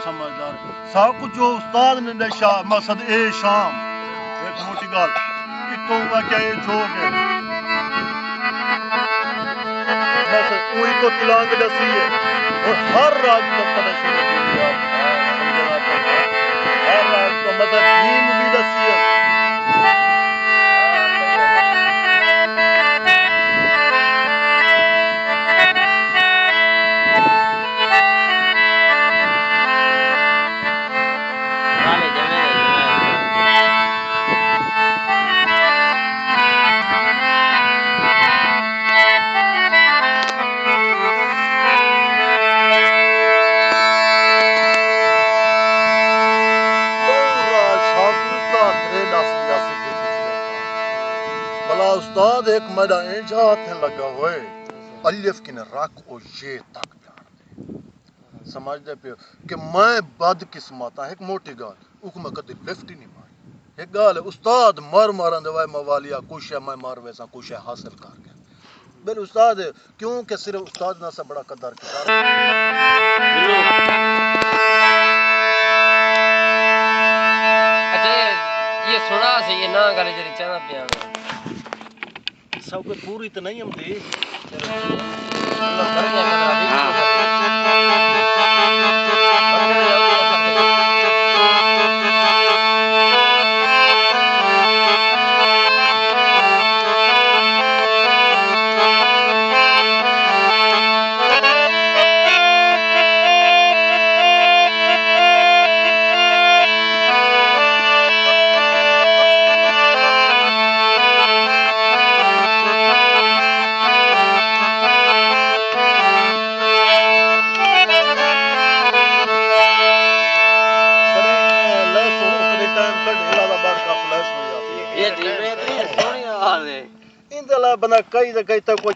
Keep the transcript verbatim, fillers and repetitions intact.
سمجھدار۔ سب کچھ جو استاد نے ݙسیا، مقصد اے شام۔ ہک موٹی ڳالھ، اتوں میں کیا اے جھوک ہے۔ بس اوہی کو تلانگ ݙسی ہے۔ اور ہر راج کو پتہ شروع تھی گیا۔ ہر راج کو مطلب دین بھی ݙسی ہے۔ بھلا استاد، ہک میݙا انج ہتھ لڳا ہوئے، الف کنے رکھ او شے تک ڄاݨ دے۔ سمجھدے پیو کہ میں بد قسمت ہاں، ہک موٹی ڳالھ، اوکوں میں کدی لفٹ ہی نہیں ماری۔ ہک ڳالھ ہے، استاد مر مارن دے وائے موالیا، کوئی شے میں مر ویساں، کوئی شے حاصل کر گیا۔ بل استاد، کیوں کہ صرف استاد نہ سا بڑا قدر کیتا۔ اچھا، یہ سنا سی، یہ نہ گل جڑی چاہنا پیا میں۔ سب کوئی پوری تو نہیں ہوندی۔ یہ ٹیم میں اتنی سوہنی آواز ہے۔ ایندے علاوہ بندہ کئی تے کئی تک کوئی